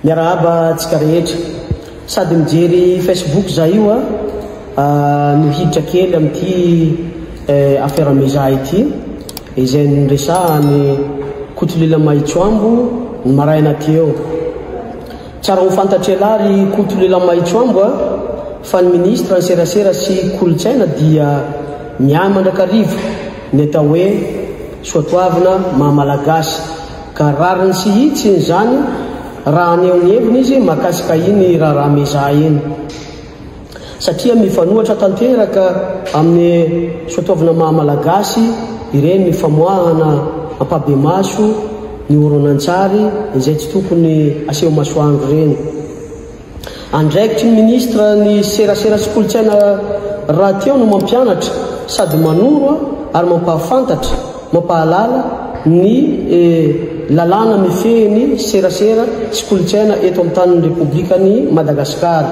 Miarahaba antsika rehetra. Sady mijery Facebook za io a, no hiditra kely amin'ity affaire Meza ity, izay niresahan'i Kotolila Mahitsoambo ny maraina teo. Tsara ho fantatr'ialahy ry Kotolila Mahitsoambo a, fa ny ministre ny serasera sy kolontsaina dia miahy mandrakariva ny atao hoe soatoavina maha malagasy. Ka rariny sy hitsiny izany raha haneho ny heviny izy mahakasika iny raharaha Meza iny. Satria mifanohatra tanteraka amin'ny soatoavina maha Malagasy ireny famoahana ampahibemaso ny horonantsary izay tsy tokony aseho masoandro ireny. Andraikitry ny minisitra ny serasera sy kolontsaina rahateo no mampianatra sady manoro ary mampahafantatra, mampahalala ny lalàna mifehy ny serasera sy kolontsaina eto amin'ny tanin'ny Repoblikan'i Madagasikara.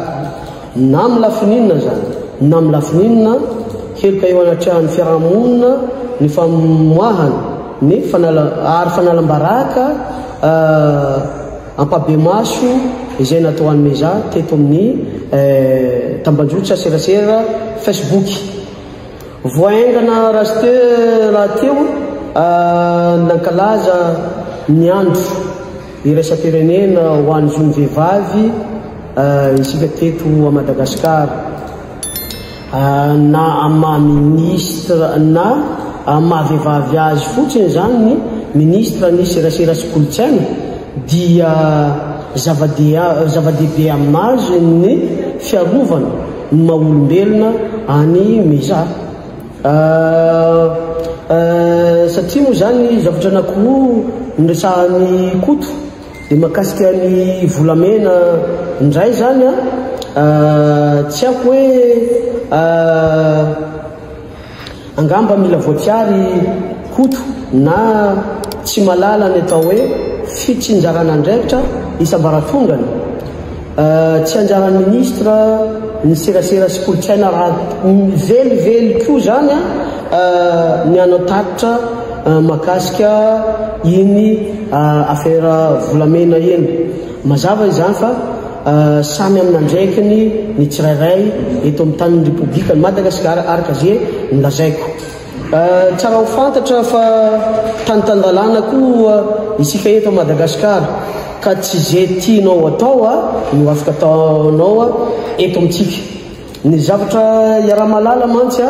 Na amin'ny lafiny inona izany na amin'ny lafiny inona, heloka eo anatrehan'ny fiarahamonina ny famoahana ny fanala ary fanalam-baraka Ampahibemaso izay natao an'i Meza teto amin'ny tambanjotra serasera Facebook. Vao haingana rahateo nankalaza ny andro iraisam-pirenena ho an'ny zon'ny vehivavy isika teto Madagasikara. Na amin'ny maha ministre na amin'ny maha vehivavy azy fotsiny izany ny ministre ny serasera sy kolontsaina dia zava-dehibe aminazy ny fiarovana ny maha olombelona any Meza. Satria moa izany zavatra anankiroa noresahan'i Koto. Dia mahakasika ny volamena indray izany an, tsy haiko hoe angamba mila voatsiary Koto na tsy mahalala ny atao hoe fitsinjarana andraikitra isam-baratongany. Tsy anjaran'ny ministre ny serasera sy kolontsaina raha velively koa izany an ny hanao tatitra mahakasika iny affaire volamena iny. Mazava izany fa samy amin'ny andraikiny ny tsirairay eto amin'ny tanin'ny Repoblikan'i Madagasikara araka ze nolazaiko. Tsara ho fantatra fa tany tan-dalàna koa isika eto Madagasikara ka tsy ze tianao atao no afaka ataonao eto amintsika. Ny zavatra iaraha-mahalala mantsy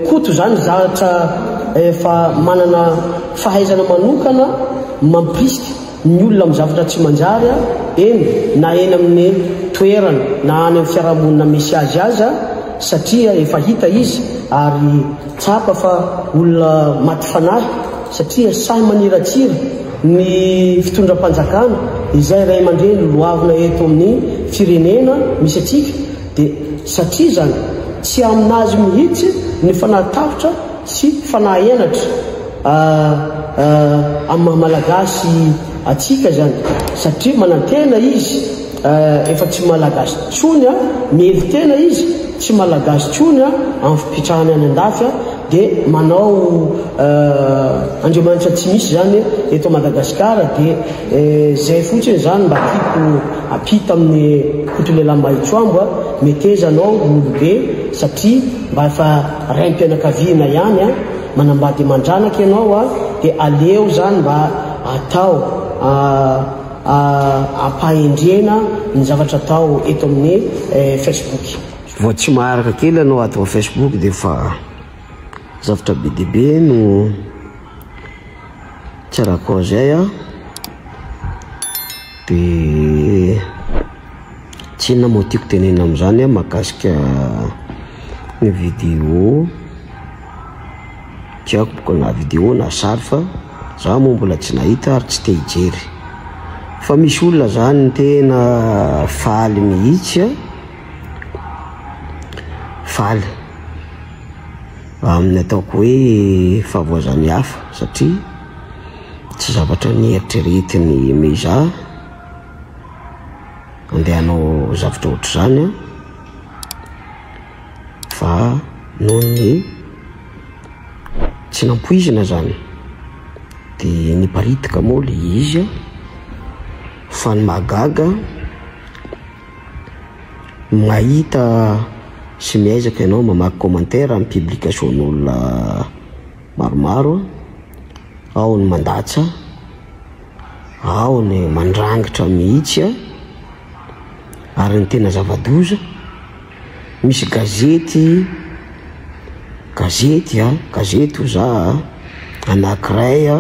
Koto zany zatra efa manana fahaizana manokana mampirisika ny olona amin'ny zavatra tsy manjary, eny na eny amin'ny toerana na any amin'ny fiarahamonina misy azy aza satria efa hita izy ary tsapa fa olona maty fanahy satria sahy maniratsira ny fitondram-panjakana izay ray aman-dreny loavina eto amin'ny firenena misy antsika Dia satria izany, tsy aminazy mihitsy ny fanahy tahotra sy fanahy henatra amin'ny maha Malagasy antsika izany, satria manantena izy efa tsy Malagasy intsony, mihevi-tena izy tsy Malagasy intsony amin'ny fipetrahany any an-dafy, dia manao Andriamanitra tsy misy izany eto Madagasikara, dia Zay fotsiny zany mba tiako ampita amin'ny Koto lehilahy Mahitsoambo a, meteza anao ho olobe satria mba efa raim-pianakaviana ihany a, manambady aman-dranaka ianao a, dia aleo zany mba atao ampahendrena ny zavatra atao eto amin'ny Facebook. Vao tsy maharaka kely ianao ato amin'ny Facebook dia efa zavatra be dia be no Tsy arako zay an, de tsy inona moa tiako tenenina amizany an mahakasika ny video, tsy haiko boka na video na sary fa za moa mbola tsy nahita ary tsy te hijery, fa misy olona zany tena faly mihitsy an, faly. Amin'ny ataoko hoe fahavoazan'ny hafa satria tsy zavatra nieritreretin'i Meiza andeha hanao zavatra ohatr'izany an, fa noho ny tsy nampoizina zany. De niparitaka moa le izy a, fa ny mahagaga mahita sy miezaka ianao mamaky commentaire amin'ny publication-n'olona maromaro a, ao ny mandatsa, ao ny mandrangitra mihitsy a, ary ny tena zava-doza misy gazety, gazety a, gazety hoy za a, anakiray a,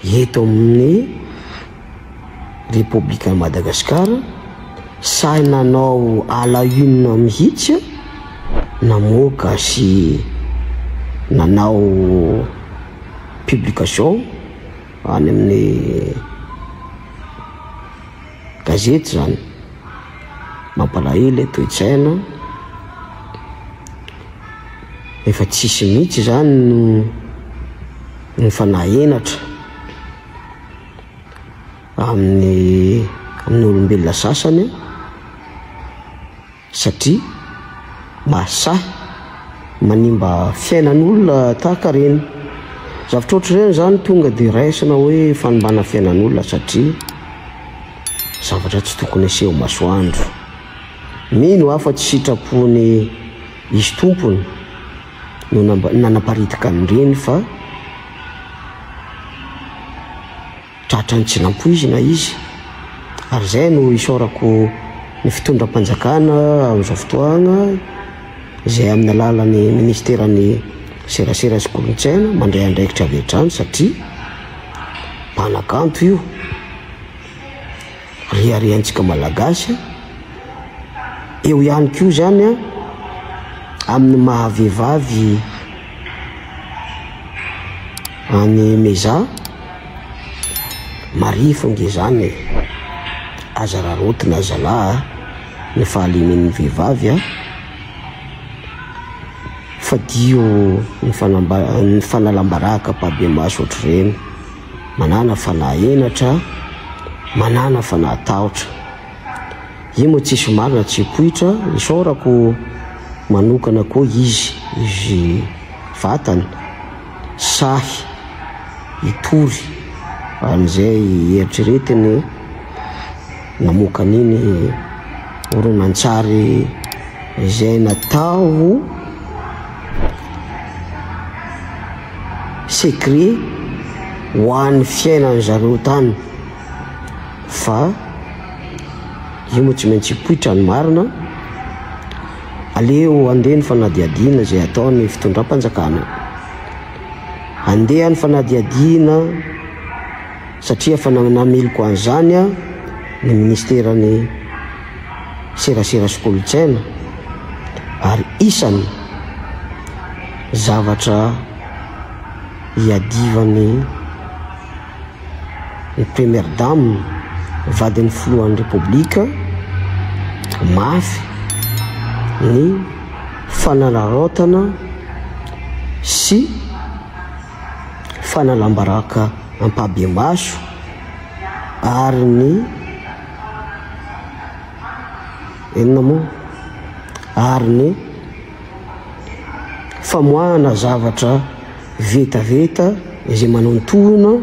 eto amin'ny Repoblikan'i Madagasikara, sahy nanao à la une mihitsy a, namoaka sy nanao publication any amin'ny gazety zany. Mampalahelo e toe-tsaina, efa tsisy mihitsy zany no ny fanahy henatra amin'ny amin'ny olombelona sasany satria mahasahy manimba fiainan'olona tahaka ireny. Zavatra ohatr'ireny zany tonga de raisina hoe fanimbana fiainan'olona satria zavatra tsy tokony aseho masoandro. Mino aho fa tsy sitrapon'ny izy tompony no nanaparitaka an'ireny fa tratran'ny tsy nampoizina izy ary izay no isaorako ny fitondram-panjakana amin'izao fotoagna izay amin'ny alalan'ny ministeran'ny serasera sy kolontsaina mandray andraikitra avy hatrany satria mpanakanto io reharehantsika malagasy eo ihany koa zany a amin'ny maha vehivavy any Meza marefo ange zany e aza raraotina zalahy a ny fahalemen'ny vehivavy a fadio ny fanamba- ny fanalam-baraka ampahibemaso ohatr'ireny manana fanahy henatra manana fanahy tahotra Io moa tsisy marina tsy hipoitra, isaorako manokana koa izy, izy vatany sahy hitory an'izay eritreretiny namoaka an'iny horonantsary izay natao secret ho an'ny fiainan'ny zareo tany fa Io moa tsy maintsy hipoitra ny marina, aleo handeha ny fanadihadiana izay ataon'ny fitondram-panjakana. Handeha ny fanadihadiana satria efa nameloka an'izany ny ministeran'ny serasera sy kolontsaina ary isany zavatra iadivan'ny Ny première dame, vadin'ny filohan'ny Repoblika, mafy ny fanararaotana sy fanalam-baraka ampahibemaso ary ny inona moa ary ny famoahana zavatra Vetaveta izay manontohina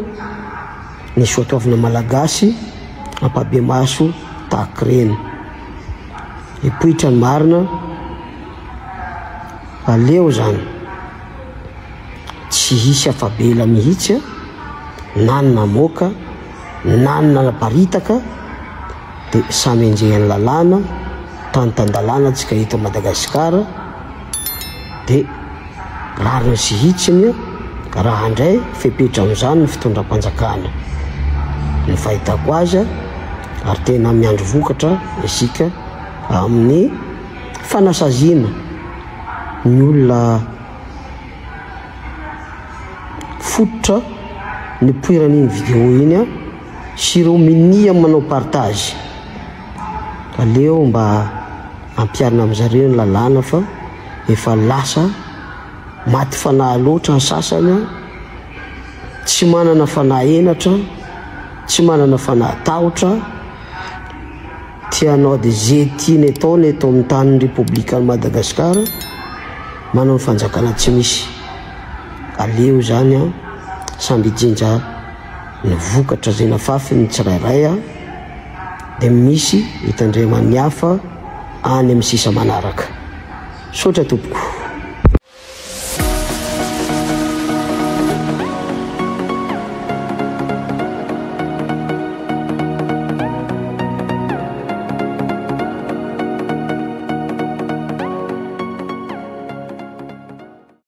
ny soatoavina malagasy ampahibemaso tahaka ireny. Hipoitra ny marina, aleo izany tsy hisy afa-bela mihitsy na ny namoaka na ny nanaparitaka dia samy enjehin'ny lalàna, tany tan-dalàna antsika eto Madagasikara dia Rariny sy hitsiny raha handray fepetra amin'izany ny fitondram-panjakana. Ny fahitako azy ary tena miandry vokatra isika amin'ny fanasaziana ny olona fototra nipoiran'iny vidéo iny sy ireo minia manao partage. Aleo mba ampiharina amin'zareo ny lalàna fa efa lasa maty fanahy loatra ny sasany an, tsy manana fanahy henatra, tsy manana fanahy tahotra, te hanao de ze tiany ataony eto amin'ny tanin'ny Repoblikan'i Madagasikara, manao ny fanjakana tsy misy. Aleo izany an, Samby hijinja ny vokatra izay nafafiny ny tsirairay dia misy hitandreman'ny hafa any amin'ny sisa manaraka. Misaotra tompoko.